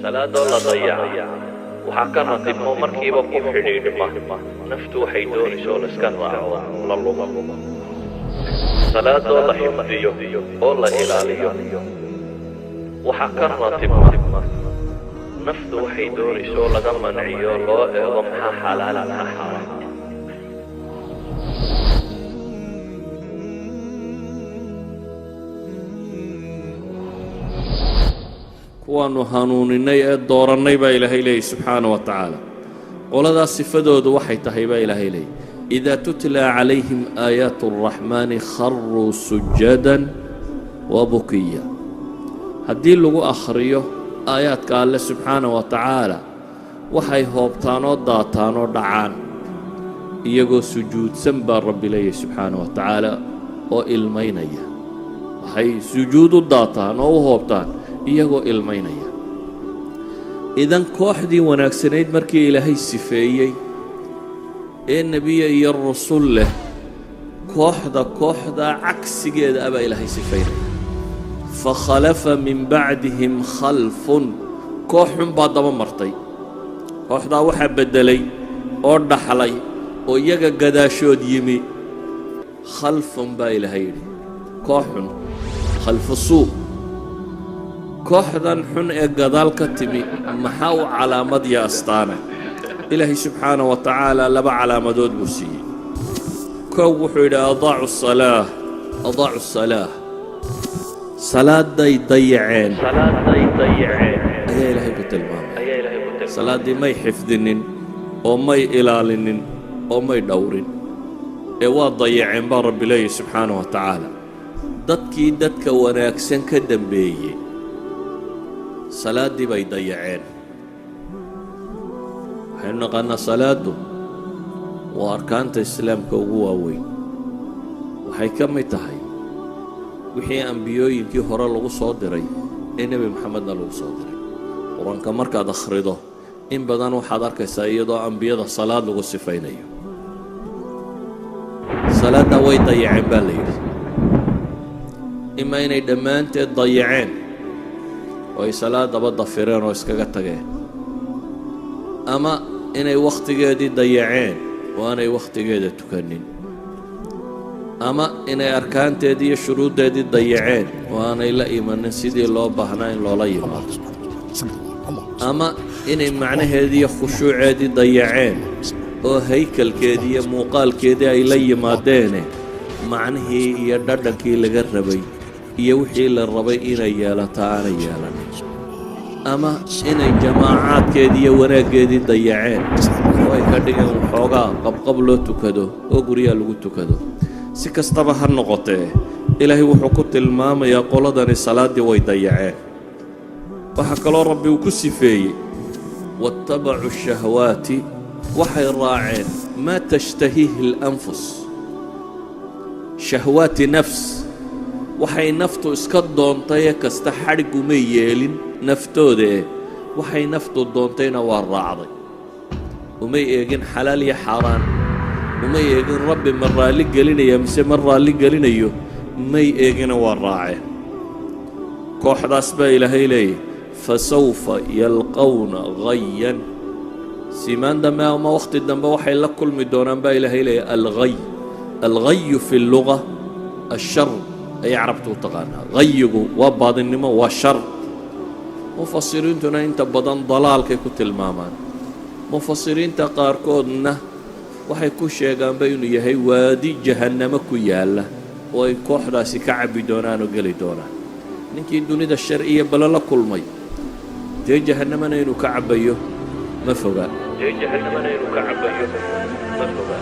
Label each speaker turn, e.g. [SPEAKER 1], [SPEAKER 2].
[SPEAKER 1] Salaadoo la dayaca waxaa ka ratibmo markiiba ku xidhiidhma naftu waxay doonayso oo layska raaco, la lumo. Salaadoo la xifdiyo oo la ilaaliyo waxaa ka ratibma naftu waxay doonayso oo laga manciyo, loo eego maxaa xalaala, maxaa xaaraam.
[SPEAKER 2] Kuwaannu hanuuninay ee doorannay baa Ilaahay leeyay subxaana wa tacaala. Qoladaas sifadoodu waxay tahay baa Ilaahay leeyay: إذا تتلى عليهم آيات الرحمن خروا سجدا وبكيا. Haddii lagu akhriyo aayaadka Alle subxaana wa tacaala, waxay hoobtaan oo daataan oo dhacaan iyagoo sujuudsan baa Rabbi leeyahy subxaana wa tacaala, oo ilmaynaya. Waxay sujuud u daataan oo u hoobtaan iyagoo ilmaynaya. Idan kooxdii wanaagsanayd markii Ilaahay sifeeyey ee nebiye iyo rasul leh, kooxda kooxdaa cagsigeeda abaa Ilaahay sifaynaya: فخلف من بعدهم خلف. Koox xun baa daba martay. Kooxdaa waxaa beddelay oo dhaxlay oo iyaga gadaashood yimi خلف baa Ilaahay yidhi, koox xun, خلف سوء. Kooxdan xun ee gadaal ka timi maxaa u calaamad iyo astaana? Ilaahay subxaana wa tacaala laba calaamadood buu siiyey. Kow, wuxuu yidhi: أضاعوا الصلاة، أضاعوا الصلاة, salaaday dayaceen
[SPEAKER 1] Salaaday dayaceen
[SPEAKER 2] ayaa Ilaahay ku tilmaamay.
[SPEAKER 1] ayaa Ilaahay ku tilmaamay.
[SPEAKER 2] Salaaddii may xifdinin oo may ilaalinin oo may dhowrin ee waa dayaceen baa Rabbi leeyahy subxaana wa tacaala. Dadkii dadka wanaagsan ka dambeeyey salaaddii bay dayaceen. Waxaynu naqaanaa salaaddu waa arkaanta Islaamka ugu waaweyn. Waxay ka mid tahay wixii ambiyooyinkii hore lagu soo diray ee Nebi Moxamedna lagu soo diray. Qur-aanka markaad akhrido, in badan waxaad arkaysaa iyadoo ambiyada salaad lagu sifaynayo. Salaadda way dayaceen baa la yidhi, ima inay dhammaanteed dayaceen oo ay salaadaba dafireen oo iskaga tageen, ama inay wakhtigeedii dayaceen oo aanay wakhtigeeda tukanin, ama inay arkaanteedii iyo shuruuddeedii dayaceen oo aanay la imanin sidii loo baahnaa in loola yimaado, ama inay macnaheedii iyo khushuuceedii dayaceen oo haykalkeedii iyo muuqaalkeedii ay la yimaadeene macnihii iyo dhadhankii laga rabay iyo wixii la rabay inay yeelato aanay yeelanin, ama inay jamaacaadkeedii iyo wanaaggeedii dayaceen oo ay ka dhigeen waxoogaa qabqab loo tukado oo guryaha lagu tukado. Si kastaba ha noqotee, Ilaahay wuxuu ku tilmaamayaa qoladani salaaddii way dayaceen. Waxaa kaloo Rabbi uu ku sifeeyey: واتبعوا الشهوات. Waxay raaceen ما تشتهيه الأنفس, شهوات نفس. Waxay naftu iska doontayee kasta xadhigumay yeelin naftoodae, waxay naftu doontayna waa raacday. Umay eegin xalaal iyo xaaraan, umay eegin Rabbi ma raalli gelinaya mise ma raalli gelinayo, may eegina, waa raaceen. Kooxdaas baa Ilaahay leeyahy: فسوف يلقون غيا. Simaan dambe ama wakhti dambe waxay la kulmi doonaan baa Ilaahay leeyahy الغي. الغي في اللغة الشر ayay Carabtu u taqaanaa. Ghayigu waa baadinimo, waa shar. Mufasiriintuna inta badan dalaalkay ku tilmaamaan. Mufasiriinta qaarkoodna waxay ku sheegaanba inuu yahay waadi jahannamo ku yaalla oo ay kooxdaasi ka cabbi doonaan oo geli doonaan. Ninkii dunida shar iyo balo la kulmay, dee jahannamana inuu ka cabbayo ma foga.
[SPEAKER 1] Dee jahannamana inuu ka cabbayo ma foga.